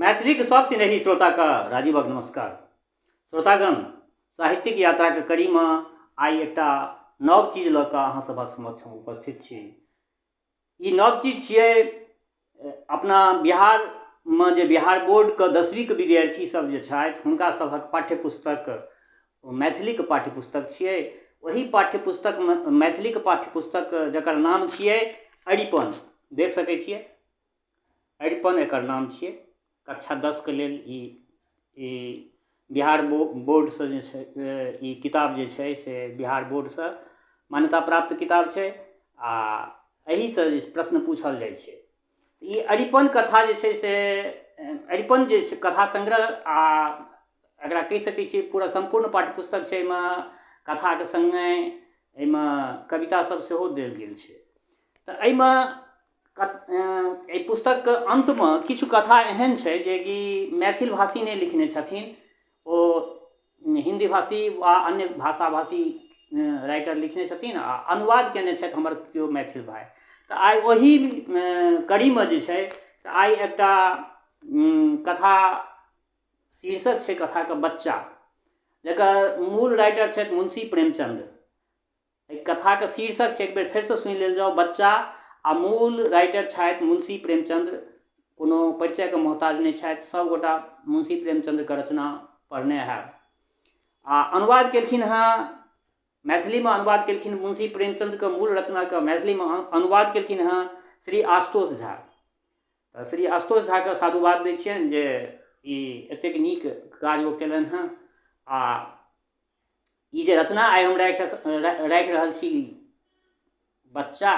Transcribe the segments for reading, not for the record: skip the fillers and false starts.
मैथिलीक सब सिनेही श्रोताके राजीवक नमस्कार। श्रोतागण, साहित्यिक यात्राके कड़ीमे आइ एकटा नव चीज लऽ कऽ अहाँ सभक समक्ष हम उपस्थित छी। ई नव चीज छियै, अपना बिहारमे जे बिहार बोर्डके 10वींके विद्यार्थी सब जे छथि, हुनका सभक पाठ्य पुस्तक मैथिलीके पाठ्य पुस्तक छियै। ओहि पाठ्य पुस्तकमे मैथिलीके पाठ्य पुस्तक जकर नाम छियै अरिपन, देख सकै छियै, अरिपन एकर नाम छियै। कक्षा 10के लेल ई ई बिहार बोर्डसँ जे छै, ई किताब जे छै से बिहार बोर्डसँ मान्यता प्राप्त किताब छै आ एहिसँ जे प्रश्न पूछल जाइ छै। ई अरिपन कथा जे छै से अरिपन जे छै कथा संग्रह आ एकरा कहि सकै छियै पूरा सम्पूर्ण पाठ्यपुस्तक छै। एहिमे कथाके सङ्गे एहिमे कविता सब सेहो देल गेल छै। तऽ एहिमे एहि पुस्तकके अन्तमे किछु कथा एहन छै जेकि मैथिल भाषी नहि लिखने छथिन, ओ हिन्दी भाषी वा अन्य भाषा भाषी राइटर लिखने छथिन आ अनुवाद कयने छथि हमर केओ मैथिल भाय। तऽ आइ ओही कड़ीमे जे छै से आइ एकटा कथा, शीर्षक छै कथाके बच्चा, जकर मूल राइटर छथि मुंशी प्रेमचन्द। एहि कथाके शीर्षक छै, एक बेर फेरसँ सुनि लेल जाउ, बच्चा, आ मूल राइटर छथि मुंशी प्रेमचन्द्र। कोनो परिचयके मोहताज नहि छथि, सभगोटा मुंशी प्रेमचन्द्रके रचना पढ़ने हैब। आ अनुवाद केलखिन हँ, मैथिलीमे अनुवाद केलखिन, मुंशी प्रेमचन्द्रके मूल रचनाके मैथिलीमे अनुवाद केलखिन हँ श्री आशुतोष झा। तऽ श्री आशुतोष झाके साधुवाद दै छियनि जे ई एतेक नीक काज ओ केलनि हँ। आ ई जे रचना आइ हम राखि राखि रहल छी बच्चा,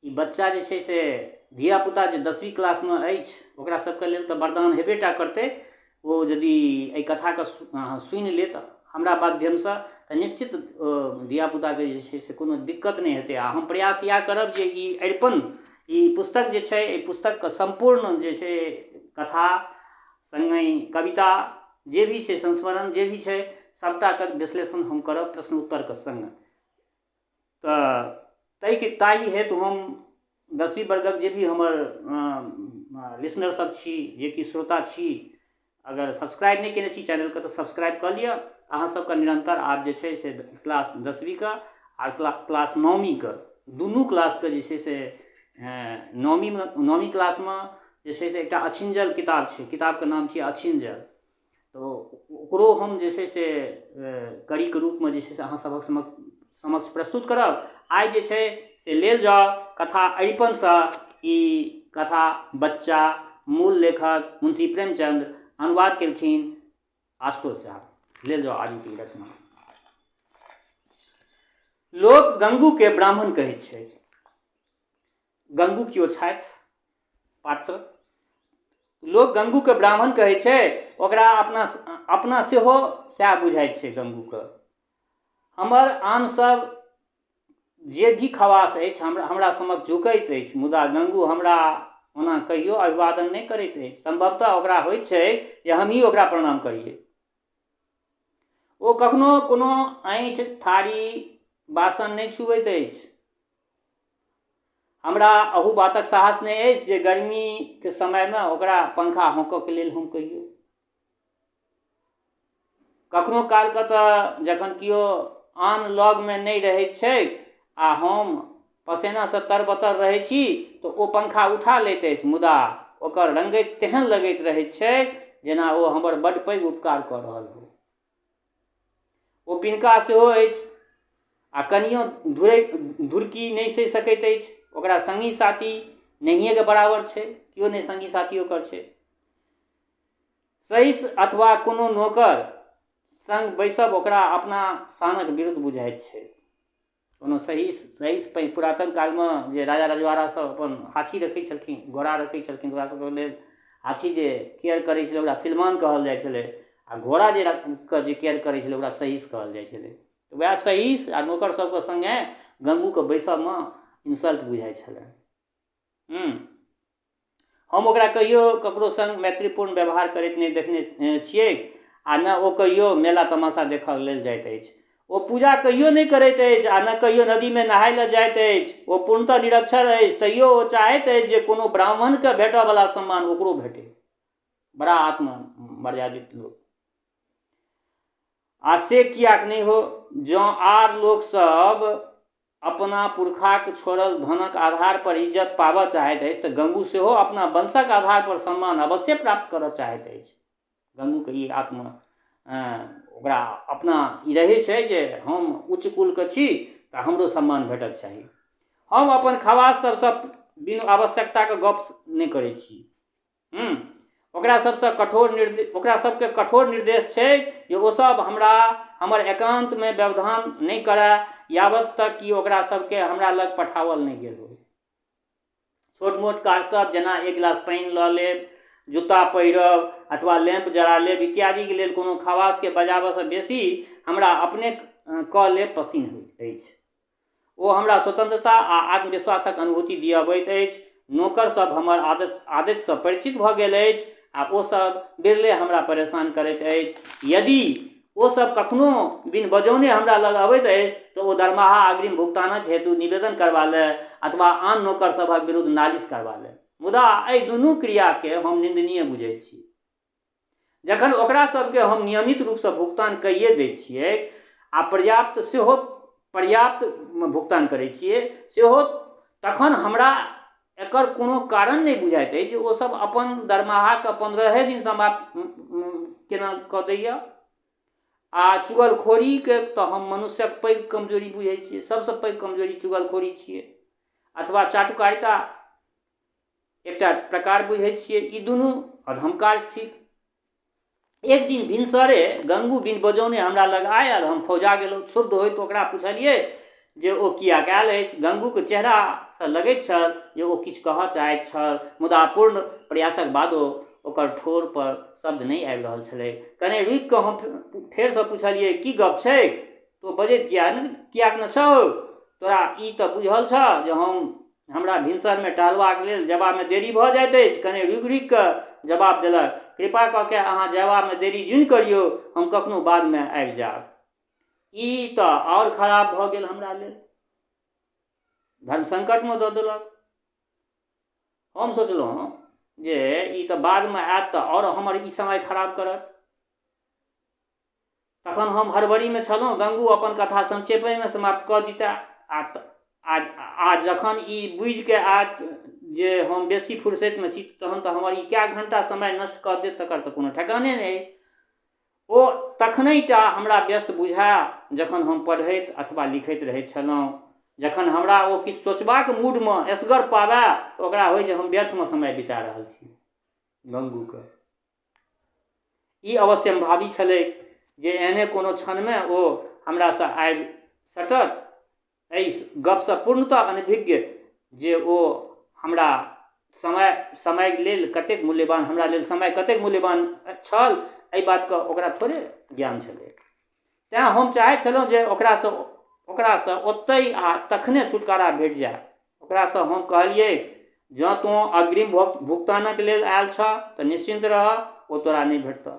ई बच्चा जे छै से धियापुता जे 10वीं क्लासमे अछि, ओकरा सबके लेल तऽ वरदान हेबे टा करतै। ओ यदि एहि कथाके सुनि लेत हमरा माध्यमसँ तऽ निश्चित धियापुताके जे छै से कोनो दिक्कत नहि हेतै। आ हम प्रयास इएह करब जे ई अरिपन ई पुस्तक जे छै, एहि पुस्तकके सम्पूर्ण जे छै कथा सङ्गहि कविता जे भी छै, संस्मरण जे भी छै, सभटाके विश्लेषण हम करब प्रश्न उत्तरके सङ्ग। तऽ ताहिके ताहि हेतु हम 10वीं वर्गक जे भी हमर लिसनर सब छी, जे कि श्रोता छी, अगर सब्सक्राइब नहि केने छी चैनलके तऽ सब्सक्राइब कऽ लिअ। अहाँ सबके निरन्तर आब जे छै से क्लास 10वींके आर क्लास 9वींके, दुनू क्लासके जे छै से 9वींमे, 9वीं क्लासमे जे छै से एकटा अछिञ्जल किताब छै, किताबके नाम छियै अछिञ्जल, तऽ ओकरो हम जे छै से कड़ीके रूपमे जे छै से अहाँ सभक समक्ष प्रस्तुत करब। आइ जे छै से लेल जाउ कथा अरिपनसँ ई कथा बच्चा, मूल लेखक मुंशी प्रेमचंद, अनुवाद केलखिन आशुतोष झा। लेल जाउ आजुक ई रचना। लोक गंगूके ब्राह्मण कहैत छै। गंगू केओ छथि पात्र। लोक गंगूके ब्राह्मण कहै छै, ओकरा अपना अपना सेहो सएह बुझाइत छै गंगूके। हमर आन सब जे भी खवास अछि हमरा हमरा समक्ष झुकैत अछि, मुदा गंगू हमरा ओना कहियो अभिवादन नहि करैत अछि। सम्भवतः ओकरा होइत छै जे हमही ओकरा प्रणाम करियै। ओ कखनो कोनो ऐँठ थारी बासन नहि छुबैत अछि। हमरा अहू बातक साहस नहि अछि जे गर्मीके समयमे ओकरा पंखा हौंकऽके लेल हम कहियै। कखनो कालके तऽ जखन केओ आन लगमे नहि रहैत छैक आ हम पसेनासँ तरबतर रहै छी तऽ ओ पंखा उठा लैत अछि, मुदा ओकर रङ्गति तेहन लगैत रहैत छैक जेना ओ हमर बड्ड पैघ उपकार कऽ रहल हो। ओ पिनका सेहो अछि आ कनियो धुरकी नहि सहि सकैत अछि। ओकरा सङ्गी साथी नहिएके बराबर छै, केओ नहि सङ्गी साथी ओकर छै। सहिस अथवा कोनो नोकर सङ्ग बैसब ओकरा अपना शानक विरुद्ध बुझाइत छै। कोनो सही सही पुरातन कालमे जे राजा रजवाड़ा सब अपन हाथी रखै छलखिन, घोड़ा रखै छलखिन, ओकरा सबके लेल हाथी जे केयर करै छलै ओकरा फिलमान कहल जाइ छलै आ घोड़ा जे के जे केयर करै छलै ओकरा सहीस कहल जाइ छलै। तऽ वएह सहीस आ नोकर सबके सङ्गे गंगूके बैसबमे इन्सल्ट बुझाइ छलै। हम ओकरा कहियो ककरो सङ्ग मैत्रीपूर्ण व्यवहार करैत नहि देखने छियैक आ ने ओ कहियो मेला तमाशा देखऽ लेल जाइत अछि। ओ पूजा कहियो नहि करैत अछि आ ने कहियो नदीमे नहाय लए जाइत अछि। ओ पूर्णतः निरक्षर अछि, तैयो ओ चाहैत अछि जे कोनो ब्राह्मणके भेटऽवला सम्मान ओकरो भेटै। बड़ा आत्ममर्यादित लोक। आ से किएक नहि हो, जँ आर लोकसभ अपना पुरखाक छोड़ल धनक आधार पर इज्जत पाबऽ चाहैत अछि तऽ गंगू सेहो अपना वंशक आधार पर सम्मान अवश्ये प्राप्त करऽ चाहैत अछि। गंगूके ई आत्म ओकरा अपना ई रहै छै जे हम उच्च कुलके छी तऽ हमरो सम्मान भेटक चाही। हम अपन खवास सभसँ बिनु आवश्यकताके गप नहि करै छी। ओकरा सबसँ कठोर निर्देश, ओकरा सबके कठोर निर्देश छै जे ओ सब हमरा हमर एकान्तमे व्यवधान नहि करए यावत तक कि ओकरा सबके हमरा लग पठाओल नहि गेल होइ। छोट मोट काज सब जेना एक गिलास पानि लऽ लेब, जूता पहिरब अथवा लैम्प जरा लेब इत्यादिके लेल कोनो खवासके बजाबऽसँ बेसी हमरा अपने कऽ लेब पसिन्न होइत अछि। ओ हमरा स्वतंत्रता आ आत्मविश्वासक अनुभूति दिअबैत अछि। नोकर सभ हमर आदतिसँ परिचित भऽ गेल अछि आ ओ सभ बिरले हमरा परेशान करैत अछि। यदि ओ सभ कखनो बिन बजौने हमरा लग अबैत अछि तऽ ओ दरमाहा अग्रिम भुगतानक हेतु निवेदन करबा लए अथवा आन नोकर सभक विरुद्ध नालिश करबा लए। मुदा एहि दुनू क्रियाकेँ हम निन्दनीय बुझैत छी। जखन ओकरा सभके हम नियमित रूपसँ भुगतान कैए दै छियै आ पर्याप्त सेहो पर्याप्त भुगतान करै छियै सेहो, तखन हमरा एकर कोनो कारण नहि बुझाइत अछि जे ओसभ अपन दरमाहाके 15 दिन समाप्त केना कऽ दैए। आ चुगलखोरीके तऽ हम मनुष्यक पैघ कमजोरी बुझै छियै, सभसँ पैघ कमजोरी चुगलखोरी छियै अथवा चाटुकारिता एकटा प्रकार बुझै छियै। ई दुनू अधम कार्य थिक। एक दिन भिनसरे गंगू बिन बजौने हमरा लग आयल। हम फौजा गेलहुँ। क्षुब्ध होइत ओकरा पुछलियै जे ओ किएक आयल अछि। गंगूके चेहरासँ लगैत छल जे ओ किछु कहऽ चाहैत छल, मुदा पूर्ण प्रयासक बादो ओकर ठोर पर शब्द नहि आबि रहल छलै। कने रुकि कऽ हम फेरसँ पुछलियै, की गप छैक? तोँ बजैत किएक ने छौ? तोरा ई तऽ बुझल छह जे हमरा भिनसरमे टहलबाक लेल जयबामे देरी भऽ जाइत अछि। कने रुकि रुकि कऽ जवाब देलक, कृपा कऽ के अहाँ जयबामे देरी जुनि करियौ, हम कखनो बादमे आबि जायब। ई तऽ आओर खराब भऽ गेल हमरा लेल, धर्म संकटमे दऽ देलक। हम सोचलहुँ जे ई तऽ बादमे आयत तऽ आओर हमर ई समय खराब करत। तखन हम हड़बड़ीमे छलहुँ। गंगू अपन कथा संक्षेपमे समाप्त कऽ दिता आ आ आ जखन ई बुझिके आयत जे हम बेसी फुर्सतिमे छी तहन तऽ हमर ई कए घण्टा समय नष्ट कऽ देत तकर तऽ कोनो ठेकाने नहि। ओ तखनहि टा हमरा व्यस्त बुझाय जखन हम पढ़ैत अथवा लिखैत रहैत छलहुँ। जखन हमरा ओ किछु सोचबाक मूडमे एसगर पाबय तऽ ओकरा होइ जे हम व्यर्थमे समय बिता रहल छी। गंगूके ई अवश्यम्भावी छलैक जे एहने कोनो क्षणमे ओ हमरासँ आबि सटत। एहि गपसँ पूर्णतः अनभिज्ञ जे ओ हमरा समय समय लेल कतेक मूल्यवान, हमरा लेल समय कतेक मूल्यवान छल, एहि बातके ओकरा थोड़े ज्ञान छलै। तेँ हम चाहैत छलहुँ जे ओकरासँ ओकरासँ ओतहि आ तखने छुटकारा भेट जाय। ओकरासँ हम कहलियै, जँ तोँ अग्रिम भुगतानक लेल आयल छह तऽ निश्चिन्त रह, ओ तोरा नहि भेटतह।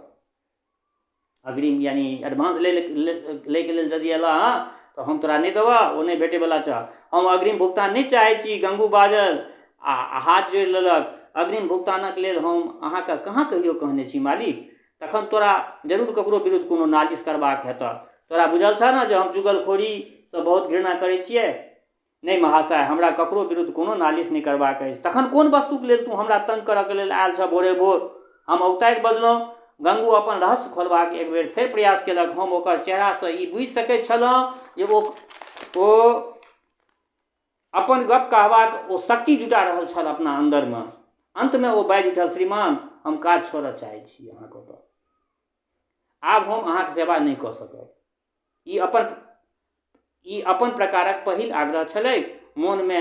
अग्रिम यानि एडवांस लैके लेल यदि अयलह हँ तऽ हम तोरा नहि देबह, ओ नहि भेटैवला छह। हम अग्रिम भुगतान नहि चाहै छी, गंगू बाजल आ हाथ जोड़ि लेलक। अग्रिम भुगतानक लेल हम अहाँके कहाँ कहियो कहने छी मालिक? तखन तोरा जरूर ककरो विरुद्ध कोनो नालिश करबाक हेतह। तोरा बुझल छह ने जे हम चुगलखोरीसँ बहुत घृणा करै छियै? नहि महाशय, हमरा ककरो विरुद्ध कोनो नालिश नहि करबाक अछि। तखन कोन वस्तुक लेल तूँ हमरा तंग करऽके लेल आयल छह भोरे भोर? हम औगताइत बजलहुँ। गंगू अपन रहस्य खोलबाक एक बेर फेर प्रयास केलक। हम ओकर चेहरासँ ई बुझि सकैत छलहुँ जे ओ अपन गप कहबाक ओ शक्ति जुटा रहल छल अपना अन्दरमे। अन्तमे ओ बाजि उठल, श्रीमान, हम काज छोड़ऽ चाहैत छी अहाँके ओतऽ। आब हम अहाँक सेवा नहि कऽ सकब। ई अपन प्रकारक पहिल आग्रह छलैक। मोनमे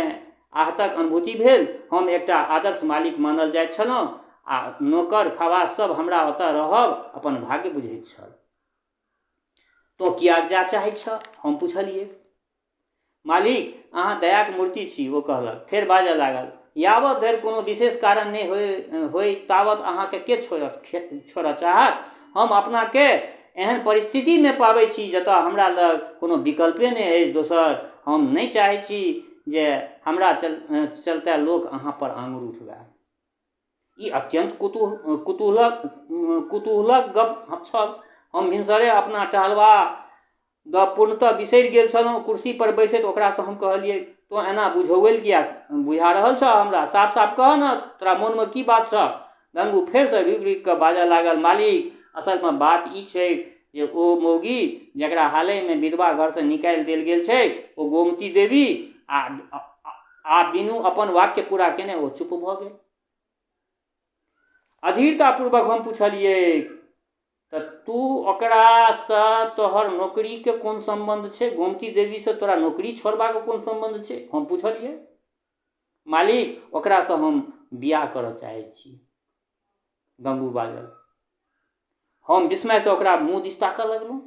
आहतक अनुभूति भेल। हम एकटा आदर्श मालिक मानल जाइत छलहुँ आ नोकर खवास सभ हमरा ओतऽ रहब अपन भाग्य बुझैत छल। तोँ किएक जाय चाहैत छह? हम पुछलियै। मालिक, अहाँ दयाक मूर्ति छी, ओ कहलक। फेर बाजऽ लागल, यावत धरि कोनो विशेष कारण नहि होइ तावत अहाँकेँ के छोड़ऽ चाहत? हम अपनाकेँ एहन परिस्थितिमे पाबैत छी जतऽ हमरा लग कोनो विकल्पे नहि अछि दोसर। हम नहि चाहैत छी जे हमरा चलते लोक अहाँ पर आङुर उठबए। ई अत्यन्त कुतूहलक कुतूहलक गप छल। हम भिनसरे अपना टहलबा दऽ पूर्णतः बिसरि गेल छलहुँ। कुर्सीपर बैसैत ओकरासँ हम कहलियै, तोँ एना बुझौअलि किएक बुझा रहल छह हमरा? साफ-साफ कहऽ ने, तोरा मोनमे की बात छह? गंगू फेरसँ रुकि-रुकि कऽ बाजऽ लागल, मालिक, असलमे बात ई छैक जे ओ मौगी जकरा हालहिमे विधवा घरसँ निकालि देल गेल छैक, ओ गोमती देवी आ आ बिनु अपन वाक्य पूरा केने ओ चुप भऽ गेल। अधीरतापूर्वक हम पुछलियैक, तऽ तू ओकरासँ तोहर नौकरीके कोन सम्बन्ध छै? गोमती देवीसँ तोरा नौकरी छोड़बाक कोन सम्बन्ध छै? हम पुछलियै। मालिक, ओकरासँ हम बियाह करऽ चाहै छी, गंगू बाजल। हम विस्मयसँ ओकरा मुँह दिस ताकऽ लगलहुँ।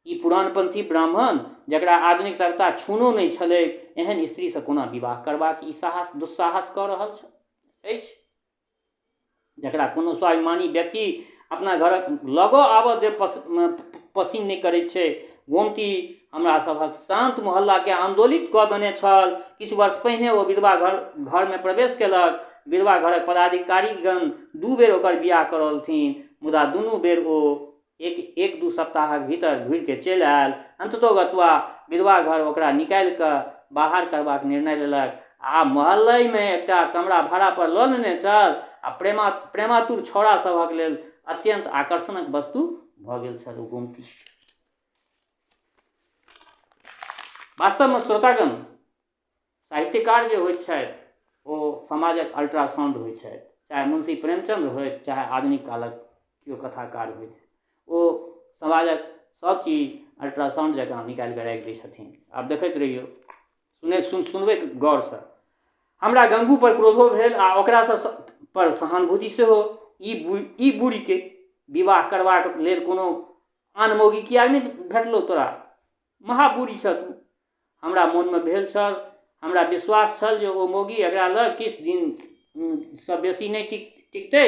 ई पुरानपंथी ब्राह्मण जकरा आधुनिक सभ्यता छूनो नहि छलै, एहन स्त्रीसँ कोना विवाह करबाक ई साहस दुस्साहस कऽ रहल अछि, जकरा कोनो स्वाभिमानी व्यक्ति अपना घरक लगो आबऽ देब पसिन नहि करैत छै। गोमती हमरा सभक शान्त मोहल्लाके आन्दोलित कऽ देने छल। किछु वर्ष पहिने ओ विधवा घरमे प्रवेश केलक। विधवा घरक पदाधिकारीगण 2 बेर ओकर बियाह करौलथिन, मुदा दुनू बेर ओ एक एक दू सप्ताहक भीतर घुरि के चलि आयल। अन्ततोगत्वा विधवा घर ओकरा निकालि कऽ बाहर करबाक निर्णय लेलक आ मोहल्लहिमे एकटा कमरा भाड़ा पर लऽ लेने छल आ प्रेमातुर छौड़ा सभक लेल अत्यन्त आकर्षणक वस्तु भऽ गेल छल ओ गोमती। वास्तवमे श्रोतागण, साहित्यकार जे होइत छथि ओ समाजक अल्ट्रासाउंड होइत छथि, चाहे मुंशी प्रेमचंद होथि, चाहे आधुनिक कालक केओ कथाकार होथि, ओ समाजक सब चीज अल्ट्रासाउंड जकाँ निकालि कऽ राखि दै छथिन। आब देखैत रहियौ, सुनबै गौरसँ। हमरा गंगू पर क्रोधो भेल आ ओकरासँ पर सहानुभूति सेहो। ई बूढ़ीके विवाह करबाक लेल कोनो आन मौगी किएक नहि भेटलौ तोरा? महाबूढ़ी छह तू। हमरा मोनमे भेल छल, हमरा विश्वास छल जे ओ मौगी एकरा लग किछु दिनसँ बेसी नहि टिकतै।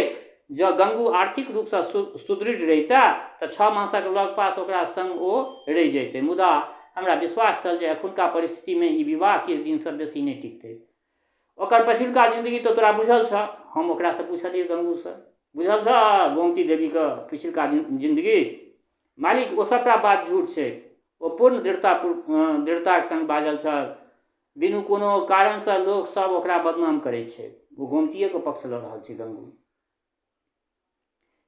जँ गंगू आर्थिक रूपसँ सुदृढ़ रहितए तऽ 6 मासक लगपास ओकरा संग ओ रहि जइतै, मुदा हमरा विश्वास छल जे एखुनका परिस्थितिमे ई विवाह किछु दिनसँ बेसी नहि टिकतै। ओकर पछिलका जिन्दगी तऽ तोरा बुझल छह? हम ओकरासँ पुछलियै गंगूसँ। बुझल छह गोमती देवीके पछिलका जिन्दगी? मालिक, ओ सभटा बात झूठ छै, ओ पूर्ण दृढ़ताक संग बाजल छल। बिनु कोनो कारणसँ लोक सभ ओकरा बदनाम करैत छै। ओ गोमतीएके पक्ष लऽ रहल छै गंगू।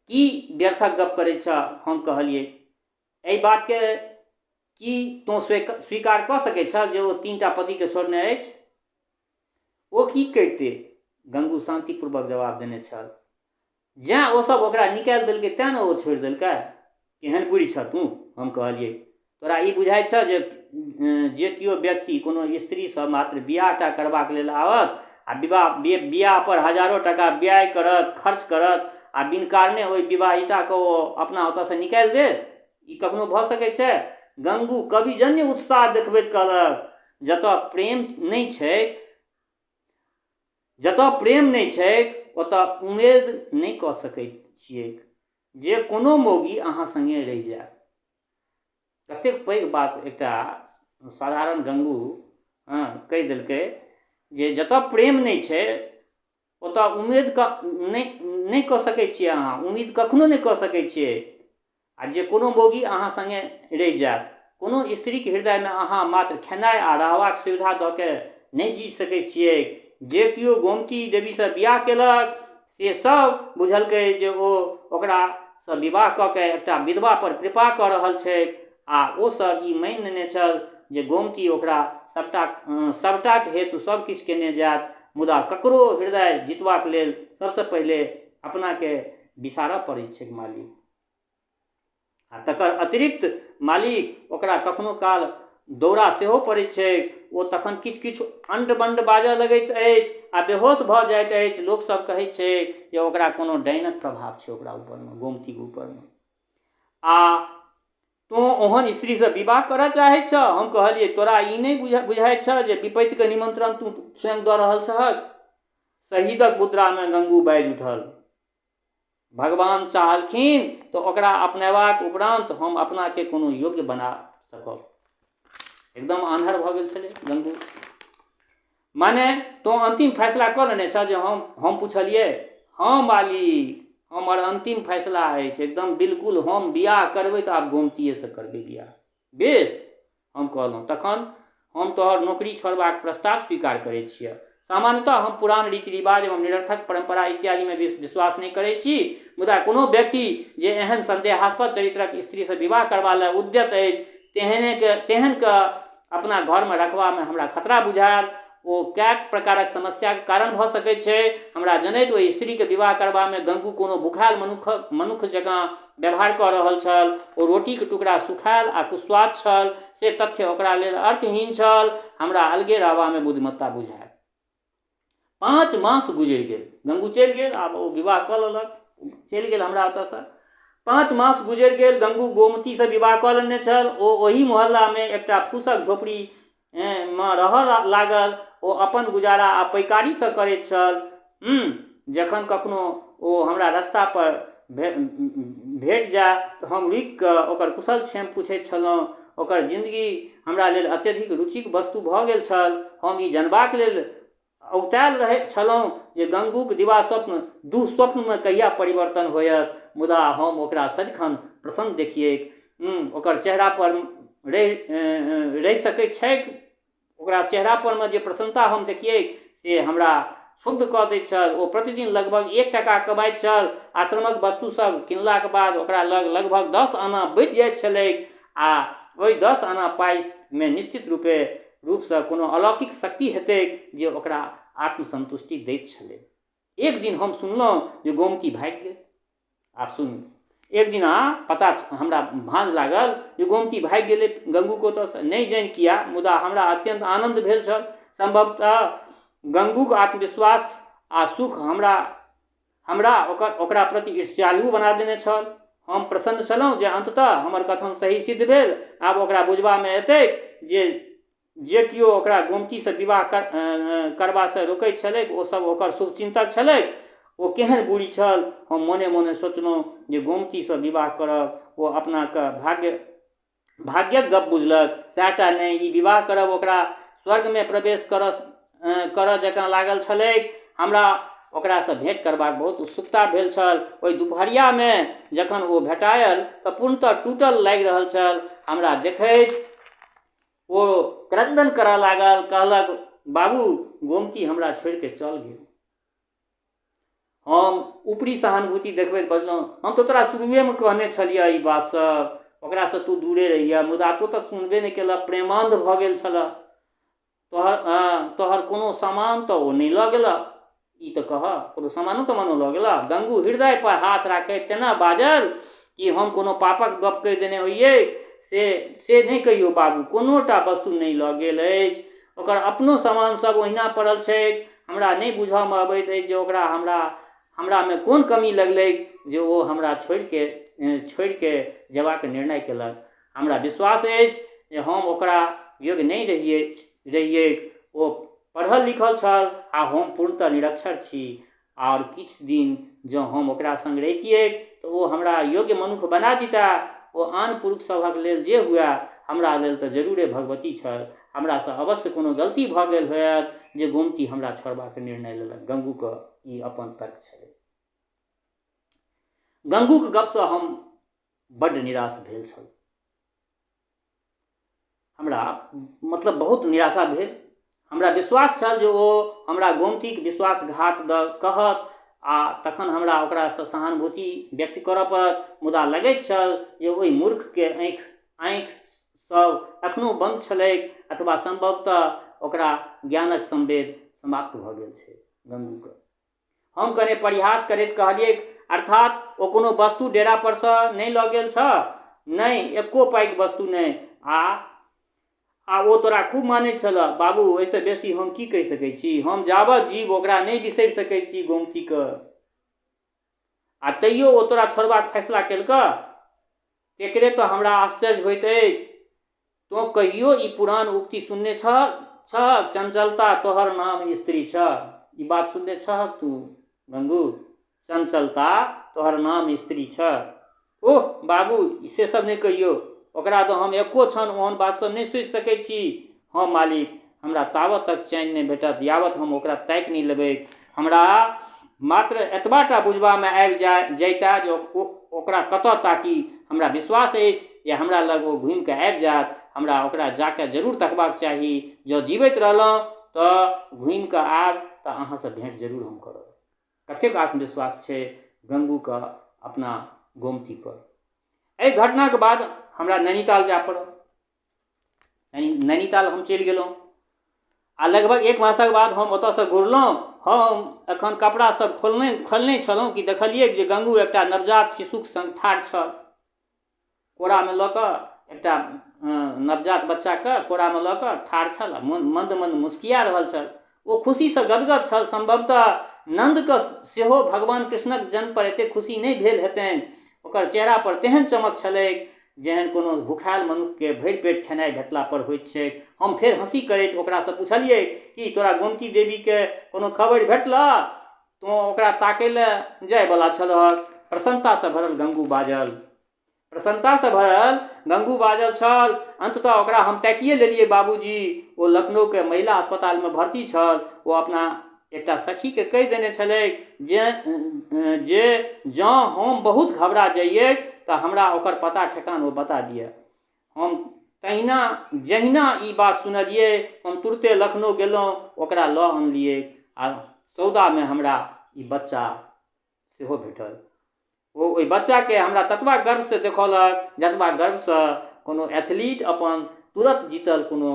की व्यर्थक गप करैत छह? हम कहलियै। एहि बातके की तोँ स्वीकार कऽ सकैत छह जे ओ 3टा पतिके छोड़ने अछि? ओ की करितै? गंगू शान्तिपूर्वक जवाब देने छल। जैँ ओ सब ओकरा निकालि देलकै तैँ ने ओ छोड़ि देलकै। केहन बुड़ि छह तूँ? हम कहलियै। तोरा ई बुझाइत छह जे जे केओ व्यक्ति कोनो स्त्रीसँ मात्र बियाह टा करबाक लेल आओत आ बियाह पर हजारो टाका व्यय करत, खर्च करत आ बिन कारणे ओहि विवाहिताके ओ अपना ओतऽसँ निकालि देत? ई कखनो भऽ सकैत छै? गंगू कविजन्य उत्साह देखबैत कहलक, जतऽ प्रेम नहि छैक, जतऽ प्रेम नहि छैक ओतऽ उमेद नहि कऽ सकैत छियैक जे कोनो मौगी अहाँ सङ्गे रहि जायत। कतेक पैघ बात एकटा साधारण गंगू कहि देलकै जे जतऽ प्रेम नहि छै ओतऽ उम्मीद नहि नहि कऽ सकै छियै अहाँ, उम्मीद कखनो नहि कऽ सकै छियै आ जे कोनो मौगी अहाँ सङ्गे रहि जायत। कोनो स्त्रीक हृदयमे अहाँ मात्र खेनाइ आ रहबाक सुविधा दऽ के नहि जीत सकै छियैक। जे केओ गोमती देवीसँ बियाह केलक से सब बुझलकै जे ओ ओकरासँ विवाह कऽ के एकटा विधवा पर कृपा कऽ रहल छैक आ ओ सब ई मानि लेने छल जे गोमती ओकरा सबटाक हेतु सब किछु केने जायत, मुदा ककरो हृदय जितबाक लेल सबसँ पहिले अपनाके बिसारऽ पड़ैत छैक मालिक। आ तकर अतिरिक्त मालिक ओकरा कखनो काल दौरा सेहो पड़ैत छैक। ओ तखन किछु किछु अंड बंड बाजऽ लगैत अछि आ बेहोश भऽ जाइत अछि। लोकसभ कहैत छै जे ओकरा कोनो डाइनक प्रभाव छै ओकरा ऊपरमे, गोमतीके ऊपरमे। आ तोँ ओहन स्त्रीसँ विवाह करऽ चाहैत छह? हम कहलियै, तोरा ई नहि बुझाइत छह जे विपत्तिके निमंत्रण तू स्वयं दऽ रहल छहक? शहीदक मुद्रामे गंगू बाजि उठल, भगवान चाहलखिन तऽ ओकरा अपनेबाक उपरान्त हम अपनाके कोनो योग्य बना सकब। एकदम आन्हर भऽ गेल छलै गंगू। माने तोँ अन्तिम फैसला कऽ लेने छह जे हम पुछलियै, हँ मालिक, हमर अन्तिम फैसला अछि, एकदम बिल्कुल हम बियाह करबै तऽ आब गोमतीएसँ करबै बियाह। बेस, हम कहलहुँ, तखन हम तोहर नोकरी छोड़बाक प्रस्ताव स्वीकार करैत छियह। सामान्यतः हम पुरान रीति-रिवाज एवं निरर्थक परम्परा इत्यादिमे विश्वास नहि करैत छी, मुदा कोनो व्यक्ति जे एहन सन्देहास्पद चरित्रक स्त्रीसँ विवाह करबा लए उद्यत अछि, तेहनकेँ अपना घरमे रखबामे हमरा खतरा बुझायल। ओ कएक प्रकारक समस्याक कारण भऽ सकैत छै। हमरा जनैत ओहि स्त्रीक विवाह करबामे गंगू कोनो भुखायल मनुक्ख जकाँ व्यवहार कऽ रहल छल। ओ रोटीक टुकड़ा सुखायल आ कुस्वाद छल, से तथ्य ओकरा लेल अर्थहीन छल। हमरा अलगे रहबामे बुद्धिमत्ता बुझायल। 5 मास गुजरि गेल। गंगू चलि गेल, आब ओ विवाह कऽ लेलक, चलि गेल हमरा ओतऽसँ। 5 मास गुजरि गेल। गंगू गोमतीसँ विवाह कऽ लेने छल। ओ ओही मोहल्लामे एकटा फूसक झोपड़ी मे रहऽ लागल। ओ अपन गुजारा आ पैकारीसँ करैत छल। जखन कखनो ओ हमरा रस्ता पर भेट जाय तऽ हम रुकि कऽ ओकर कुशल क्षेम पुछैत छलहुँ। ओकर जिन्दगी हमरा लेल अत्यधिक रुचिक वस्तु भऽ गेल छल। हम ई जनबाक लेल औगतायल रहैत छलहुँ जे गंगूक दिवा स्वप्न दुःस्वप्नमे कहिया परिवर्तन होयत। मुदा हम ओकरा सदिखन प्रसन्न देखियैक। ओकर चेहरा पर रहि सकैत छैक। ओकरा चेहरा परमे जे प्रसन्नता हम देखियैक से हमरा क्षुब्ध कऽ दैत छल। ओ प्रतिदिन लगभग 1 टाका कमाइत छल। आश्रमक वस्तु सब किनलाक बाद ओकरा लग लगभग 10 आना बचि जाइत छलैक आ ओहि 10 आना पाइमे निश्चित रूपसँ कोनो अलौकिक शक्ति हेतैक जे ओकरा आत्मसन्तुष्टि दैत छलै। एक दिन हम सुनलहुँ जे गोमती भागि गेल। आब सुनू, एक दिन पता हमरा भाँज लागल जे गोमती भागि गेलै गंगूके ओतऽसँ। नहि जानि किया, मुदा हमरा अत्यन्त आनन्द भेल छल। सम्भवतः गंगूक आत्मविश्वास आ सुख हमरा ओकरा प्रति ईर्ष्यालु बना देने छल। हम प्रसन्न छलहुँ जे अन्ततः हमर कथन सही सिद्ध भेल। आब ओकरा बुझबामे एतैक जे जे केओ ओकरा गोमतीसँ विवाह करबासँ रोकैत छलैक ओ सब ओकर शुभचिन्तक छलैक। ओ केहन बुरि छल। हम मोने मोने सोचलहुँ जे गोमतीसँ विवाह करब ओ अपनाके भाग्यक गप बुझलक। सएह टा नहि, ई विवाह करब ओकरा स्वर्गमे प्रवेश करऽ जकाँ लागल छलैक। हमरा ओकरासँ भेँट करबाक बहुत उत्सुकता भेल छल। ओहि दुपहरियामे जखन ओ भेटायल तऽ पूर्णतः टूटल लागि रहल छल। हमरा देखैत ओ क्रन्दन करऽ लागल, कहलक, बाबू, गोमती हमरा छोड़िके चल गेल। हम ऊपरी सहानुभूति देखबैत बजलहुँ, हम तऽ तोरा शुरुएमे कहने छलिअ ई बात सब, ओकरासँ तू दूरे रहिअ, मुदा तू तऽ सुनबे नहि केलह, प्रेमान्ध भऽ गेल छलह। तोहर कोनो सामान तऽ ओ नहि लऽ गेलह, ई तऽ कहऽ, कोनो सामानो तमानो लऽ गेलह? गंगू हृदय पर हाथ राखैत तेना बाजल कि हम कोनो पापक गप कहि देने होइयै। से नहि कहियौ बाबू, कोनो टा वस्तु नहि लऽ गेल अछि। ओकर अपनो सामान सब ओहिना पड़ल छैक। हमरा नहि बुझऽमे अबैत अछि जे ओकरा हमरामे कोन कमी लगलैक जे ओ हमरा छोड़िके जेबाक निर्णय केलक। हमरा विश्वास अछि जे हम ओकरा योग्य नहि रहियैक। ओ पढ़ल लिखल छल आ हम पूर्णतः निरक्षर छी। आओर किछु दिन जँ हम ओकरा सङ्ग रहितियैक तऽ ओ हमरा योग्य मनुक्ख बना दिता। ओ आन पुरुष सभक लेल जे हुए, हमरा लेल तऽ जरूरे भगवती छल। हमरासँ अवश्य कोनो गलती भऽ गेल होयत जे गोमती हमरा छोड़बाक निर्णय लेलक। गंगूके ई अपन तर्क छलै। गंगूक गपसँ हम बड्ड निराश भेल छल। हमरा मतलब बहुत निराशा भेल। हमरा विश्वास छल जे ओ हमरा गोमतीक विश्वासघात दऽ कहत आ तखन हमरा ओकरासँ सहानुभूति व्यक्त करऽ पड़त, मुदा लगैत छल जे ओहि मूर्खके आँखि सब एखनो बन्द छलैक अथवा सम्भवतः ओकरा ज्ञानक संवेद समाप्त भऽ गेल छै गंगूके। हम कने परिहास करैत कहलियैक, अर्थात ओ कोनो वस्तु डेरा परसँ नहि लऽ गेल छह? नहि, एको पाइक वस्तु नहि। आ ओ तोरा खूब मानैत छलह। बाबू, एहिसँ बेसी हम की कहि सकैत छी? हम जाबत जीब ओकरा नहि बिसरि सकैत छी गोमतीके। आ तैयो ओ तोरा छोड़बाक फैसला केलकह? तेकरे तऽ हमरा आश्चर्य होइत अछि। तोँ कहियो ई पुरान उक्ति सुनने छहक? चंचलता तोहर नाम स्त्री छह। ई बात सुनने छहक तू गंगू? चंचलता तोहर नाम स्त्री छह। ओह बाबू, से सब नहि कहियौ। ओकरा तऽ हम एको क्षण ओहन बात सब नहि सोचि सकैत छी। हँ मालिक, हमरा ताबत तक चैन नहि भेटत यावत हम ओकरा ताकि नहि लेबैक। हमरा मात्र एतबा टा बुझबामे आबि जाय जैता जे ओकरा कतऽ ताकी। हमरा विश्वास अछि जे हमरा लग ओ घुमिकऽ आबि जायत। हमरा ओकरा जाकऽ जरूर तकबाक चाही। जँ जीबैत रहलहुँ तऽ घुमिकऽ आयब तऽ अहाँसँ भेँट जरूर हम करब। कतेक आत्मविश्वास छै गङ्गूके अपना गोमतीपर। एहि घटनाके बाद हमरा नैनीताल जाय पड़ल। नैनीताल हम चलि गेलहुँ आ लगभग एक मासक बाद हम ओतयसँ घुरलहुँ। हम एखन कपड़ा सब खोलने खोलने छलहुँ कि देखलियै जे गङ्गू एकटा नवजात शिशुक सङ्ग ठाढ़ छल। कोरामे लऽ कऽ एकटा नवजात बच्चाके कोरामे लऽ कऽ ठाढ़ छल आ मन्द मन्द मुस्किया रहल छल। ओ खुशीसँ गदगद छल। सम्भवतः नन्दके सेहो भगवान कृष्णक जन्मपर एतेक खुशी नहि भेल हेतनि। ओकर चेहरापर तेहन चमक छलैक जेहन कोनो भुखायल मनुक्खके भरि पेट खेनाइ भेटलापर होइत छैक। हम फेर हँसी करैत ओकरासँ पुछलियै, की तोरा गोमती देवीके कोनो खबरि भेटलह? तोँ ओकरा ताकै लए जाइवला छलहक। प्रसन्नतासँ भरल गङ्गू बाजल। प्रसन्नतासँ भरल गङ्गू बाजल छल, अन्ततः ओकरा हम ताकिए लेलियै बाबूजी। ओ लखनऊके महिला अस्पतालमे भर्ती छल। ओ अपना एकटा सखीके कहि देने छलैक जे जे जँ हम बहुत घबरा जइयै तऽ हमरा ओकर पता ठेकान ओ बता दिअ। हम तहिना जहिना ई बात सुनलियै हम तुरते लखनऊ गेलहुँ, ओकरा लऽ अनलियै आ सौदामे हमरा ई बच्चा सेहो भेटल। ओ ओहि बच्चाके हमरा ततबा गर्वसँ देखौलक जतबा गर्वसँ कोनो एथलीट अपन तुरत जीतल कोनो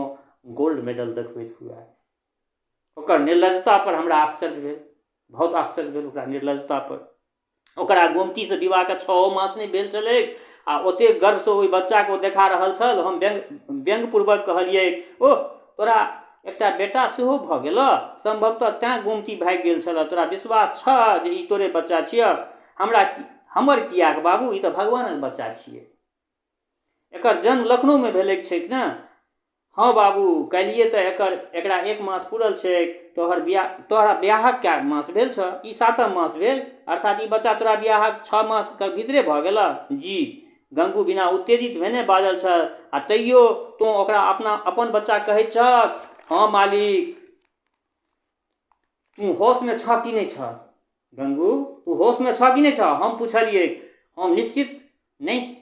गोल्ड मेडल देखबैत हुए। ओकर निर्लजतापर हमरा आश्चर्य भेल, बहुत आश्चर्य भेल ओकरा निर्लजतापर। ओकरा गोमतीसँ विवाहके छओ मास नहि भेल छलैक आ ओतेक गर्वसँ ओहि बच्चाके ओ देखा रहल छल। हम व्यङ्ग व्यङ्गपूर्वक कहलियै, ओह, तोरा एकटा बेटा सेहो भऽ गेलह, सम्भवतः तैँ गोमती भागि गेल छलह। तोरा विश्वास छह जे ई तोरे बच्चा छियह? हमरा हमर किएक बाबू, ई तऽ भगवानक बच्चा छियै। एकर जन्म लखनऊमे भेलैक छैक ने? हँ बाबू, काल्हिए तऽ एकर एकरा एक मास पूरल छैक। तोहर बियाह तोहरा बियाहक कए मास भेल छह? ई सातम मास भेल। अर्थात ई बच्चा तोरा बियाहक 6 मासके भीतरे भऽ गेलह? जी। गङ्गू बिना उत्तेजित भेने बाजल छल, आ तैयो तोँ ओकरा अपना अपन बच्चा कहैत छहक? हँ मालिक। तू होशमे छह कि नहि छह? गङ्गू, तू होशमे छह कि नहि छह? हम पुछलियै। हम निश्चित नहि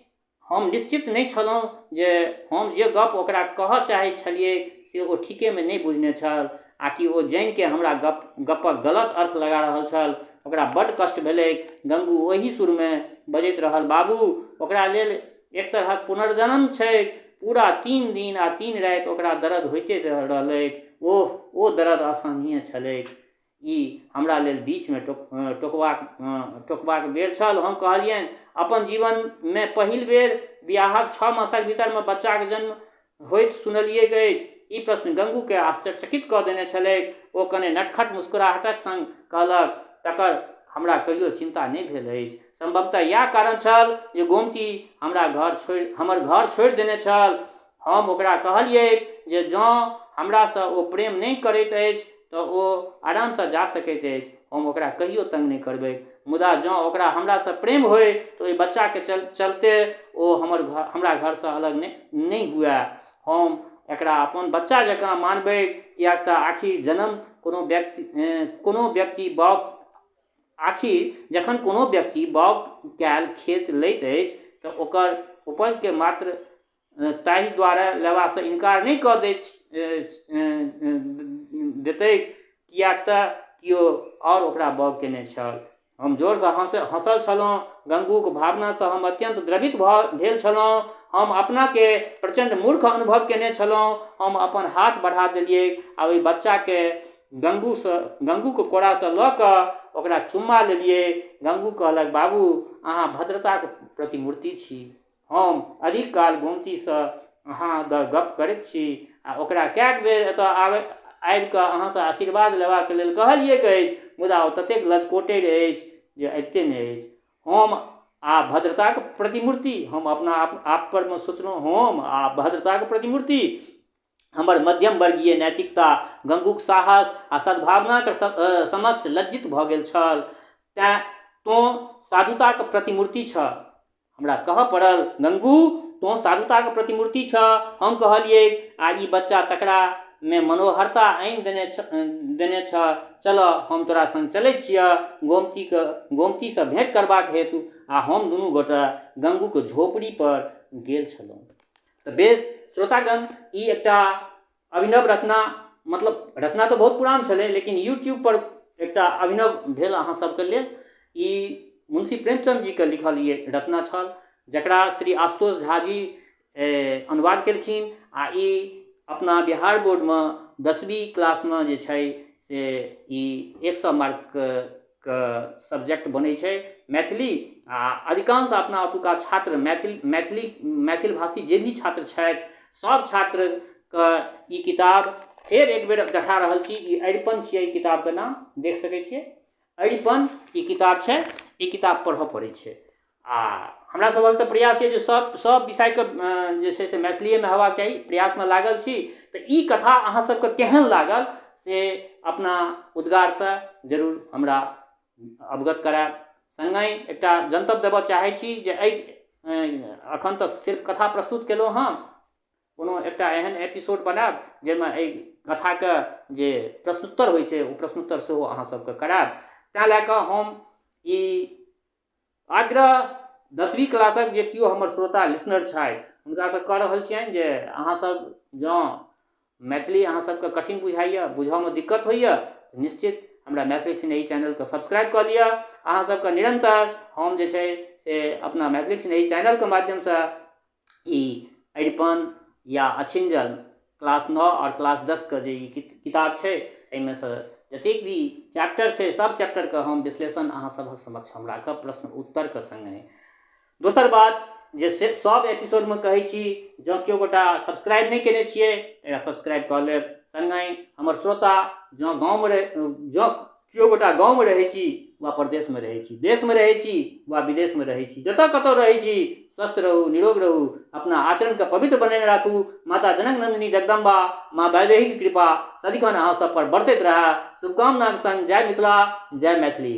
हम निश्चित नहि छलहुँ जे हम जे गप ओकरा कहऽ चाहैत छलियै से ओ ठीकेमे नहि बुझने छल आ कि ओ जानिके हमरा गप गपक गलत अर्थ लगा रहल छल। ओकरा बड्ड कष्ट भेलैक। गङ्गू ओही सुरमे बजैत रहल, बाबू, ओकरा लेल एक तरहक पुनर्जन्म छैक। पूरा 3 दिन आ 3 राति ओकरा दर्द होइते रहलैक। ओह, ओ दर्द असहनीय छलैक। ई हमरा लेल बीचमे टोकबाक टोकबाक बेर छल। हम कहलियनि, अपन जीवनमे पहिल बेर बियाहक 6 मासक भीतरमे बच्चाक जन्म होइत सुनलियैक अछि। ई प्रश्न गङ्गूकेँ आश्चर्यचकित कऽ देने छलैक। ओ कने नटखट मुस्कुराहटक सङ्ग कहलक, तकर हमरा कहियो चिन्ता नहि भेल अछि। सम्भवतः इएह कारण छल जे गोमती हमरा घर छोड़ि हमर घर छोड़ि देने छल। हम ओकरा कहलियैक जे जँ हमरासँ ओ प्रेम नहि करैत अछि तऽ ओ आरामसँ जा सकैत अछि, हम ओकरा कहियो तङ्ग नहि करबैक। मुदा जँ ओकरा हमरासँ प्रेम होइ तऽ ओहि बच्चाके चलते ओ हमर घर हमरा घरसँ अलग नहि नहि हुए। हम एकरा अपन बच्चा जकाँ मानबैक, किएक तऽ आखिर जन्म कोनो व्यक्ति कोनो व्यक्ति बाप आखिर जखन कोनो व्यक्ति बाउग कयल खेत लैत अछि तऽ ओकर उपजके मात्र ताहि दुआरे लेबासँ इनकार नहि कऽ दैत देतैक किएक तऽ केओ आओर ओकरा बाउग कयने छल। हम जोरसँ हँस हँसल छलहुँ। गङ्गूक भावनासँ हम अत्यन्त द्रवित भऽ भेल छलहुँ। हम अपनाके प्रचण्ड मूर्ख अनुभव कयने छलहुँ। हम अपन हाथ बढ़ा देलियैक आ ओहि बच्चाके गङ्गूसँ गङ्गूके कोरासँ लऽ कऽ ओकरा चुम्मा लेलियै। गङ्गू कहलक, बाबू, अहाँ भद्रताक प्रतिमूर्ति छी। हम अधिक काल गोमतीसँ अहाँ दऽ गप्प करैत छी आ ओकरा कएक बेर एतऽ आबै आबि कऽ अहाँसँ आशीर्वाद लेबाक लेल कहलियैक अछि, मुदा ओ ततेक लजकोटरि अछि जे अबिते नहि अछि। हम आ भद्रताक प्रतिमूर्ति, हम अपना आप आप परमे सोचलहुँ, हम आ भद्रताक प्रतिमूर्ति। हमर मध्यम वर्गीय नैतिकता गङ्गूक साहस आ सद्भावनाक समक्ष लज्जित भऽ गेल छल। तेँ तोँ साधुताक प्रतिमूर्ति छह, हमरा कहऽ पड़ल। गङ्गू, तोँ साधुताक प्रतिमूर्ति छह, हम कहलियैक, आ ई बच्चा तकरा मे मनोहरता आनि देने देने छह। चलऽ, हम तोरा सङ्ग चलै छियह गोमतीके गोमतीसँ भेँट करबाक हेतु। आ हम दुनू गोटे गङ्गूके झोपड़ीपर गेल छलहुँ। तऽ बेस श्रोतागण, ई एकटा अभिनव रचना, मतलब रचना तऽ बहुत पुरान छलै, लेकिन यूट्यूबपर एकटा अभिनव भेल अहाँ सबके लेल। ई मुंशी प्रेमचंद जीके लिखल ई रचना छल, जकरा श्री आशुतोष झा जी अनुवाद केलखिन। आ ई अपना बिहार बोर्डमे 10वीं क्लासमे जे छै से ई 100 मार्कके सब्जेक्ट बनै छै मैथिली। आ अधिकांश अपना ओतुका छात्र, मैथिल मैथिली मैथिल भाषी जे भी छात्र छथि, सब छात्रके ई किताब फेर एक बेर देखा रहल छी। ई अरिपन छियै ई किताबके नाम, देख सकै छियै, अरिपन ई किताब छै। ई किताब पढ़ऽ पड़ै छै। आ हमरा सभक तऽ प्रयास यऽ जे सब विषयके जे छै से मैथिलिएमे हेबाक चाही, प्रयासमे लागल छी। तऽ ई कथा अहाँ सबके केहन लागल से अपना उद्गारसँ जरूर हमरा अवगत करायब। सङ्गहि एकटा जनतब देबऽ चाहै छी जे एहि एखन तऽ सिर्फ कथा प्रस्तुत केलहुँ हँ, कोनो एकटा एहन एपिसोड बनायब जाहिमे एहि कथाके जे प्रश्नोत्तर होइ छै, ओ प्रश्नोत्तर सेहो अहाँ सबके करायब। तैँ लए कऽ हम ई आग्रह 10वीं क्लासक जे केओ हमर श्रोता लिसनर छथि, हुनकासँ कऽ रहल छियनि जे अहाँसभ जँ मैथिली अहाँ सबके कठिन बुझाइए, बुझऽमे दिक्कत होइए, निश्चित हमरा मैथिली स्नेही चैनलके सब्सक्राइब कऽ लिअ। अहाँ सबके निरन्तर हम जे छै से अपना मैथिली स्नेही चैनलके माध्यमसँ ई अरिपन या अछिञ्जल क्लास 9 आओर क्लास 10के जे ई किताब छै, एहिमे सँ जतेक भी चैप्टर छै, सब चैप्टरके हम विश्लेषण अहाँ सभक समक्ष हम राखब प्रश्न उत्तरके सङ्गे। दोसर बात जे से सब एपिसोडमे कहै छी, जँ केओ गोटा सब्सक्राइब नहि केने छियै, एकरा सब्सक्राइब कऽ लेब। सङ्गहि हमर श्रोता जँ गाँवमे रह जँ केओ गोटा गाँवमे रहै छी वा परदेशमे रहै छी, देशमे रहै छी वा विदेशमे रहै छी, जतऽ कतौ रहै छी, स्वस्थ रहू, निरोग रहू, अपना आचरणके पवित्र बनेने राखू। माता जनक नन्दिनी जगदम्बा माँ वैदेहीके कृपा सदिखन अहाँ सब पर बरसैत रहए, शुभकामनाके सङ्ग जय मिथिला, जय मैथिली।